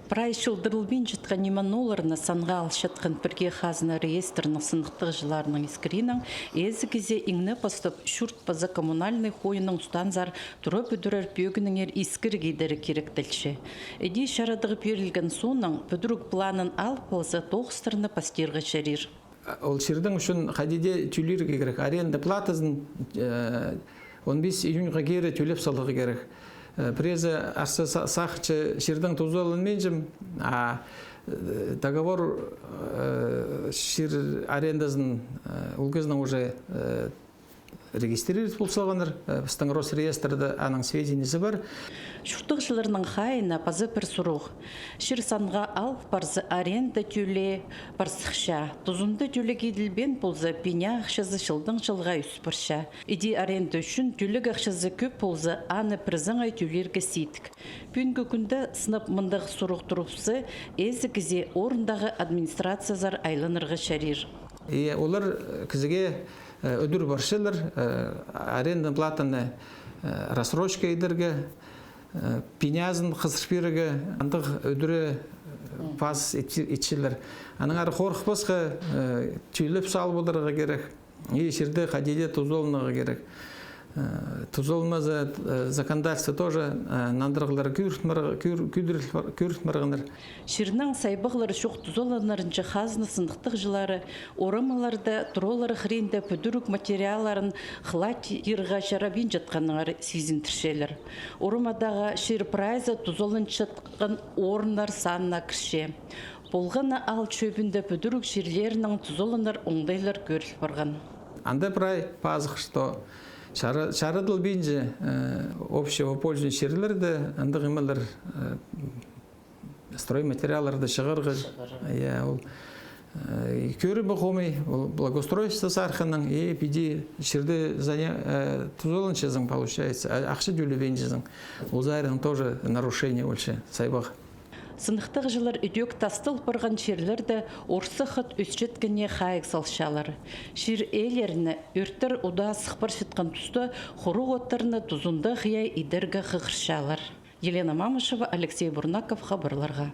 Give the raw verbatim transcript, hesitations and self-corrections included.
Прай чылдырылбинчатхан ниме-ноларны санға алчатхан пірге хазна реестрінің сыныхтағҷыларының искірінең, ээзі кізее иң не пастап чурт паза коммунальный хойының устаанзар тура пӱдірер пӧгінеңер искіріг идерге киректелче. Іди чарадығ пирілген соонаң, пӱдіріг планын алып алза, тоғыстарны пастирға чарир. Ол чирдең ӱчӱн хайди даа тӧлирге кирек. Аренда платазын, э, он пис июньға кире тӧлеп саларға кирек. Э, пірезі арса са-, сағынча, чирдең тузаланминчам, а, э, договор, э, чир арендазын, э, ол кізінің уже, э, регистрировать пол салғаннар, э, пістің Росреестрда аның сведениезі пар. Чуртағҷыларның хайиина паза пір сурығ. Чир санға алып парза, аренда тӧлее пар сыхча. Тузында тӧлег иділбеен полза, пиня ахчазы чылдаң чылға ӧс парча. Іди аренда ӱчӱн тӧлег ахчазы кӧп полза, аны пір саңай тӧлирге сидік. Пӱӱнгі кӱнде сынап мындағ сурығ турыбысса, ээзі кізее орындағы администрациязар айланарға чарир. И олар, э, кізее, э, ӱдӱр парчалар, э, аренда платаны, э, рассрочка идерге, э, пинязын хызыр пирерге, андағ ӱдӱрге, э, пас итче-, итчелер. Аннаңар хорыхпасха, э, тӧлеп салып одырарға кирек. И чирде хайди даа тузаланарға кирек. Э, тузаланмаза, э, законодательство тоже, э, нандырығлар кӧріп мар-, кӧр-, кӧдіріл-, кӧріп марғаннар. Чирнің сайбағлар чох тузаланарынҷа хазна сыныхтағҷылары орамаларда туралар хыринда пӱдіріг материалларын хылаттирға чарабинчатханнаңар сизіндірчелер. Орамадағы чир прайзы тузаланчатхан орыннар санына кірче. Полған на аал чӧбінде пӱдіріг чирлернің тузаланар оңдайлар кӧріл парған. Анда прай пазох, что чара-, чарадылбинча, э, общего пользования чирлерде андағ нимелер, э, стройматериалларды чығарға. Чығарға. Я, ол, э, и кӧрімі хомай, ол благоустройство сарханнаң, и піди чирде заня-, э, тузаланчазың, получается, а, ахча тӧлебинчезің. Ол саринаң тоже нарушение полча, сайбағ. Сыныхтағҷылар ідӧк тастал парған чирлерде орсы хат ӧсчеткеніне хайығ салчалар. Чир иелеріне ӧрттер удаа сых парчатхан туста хоруғ оттарны тузында хыйа идерге хығырчалар. Елена Мамышева, Алексей Бурнаков, хабарларға.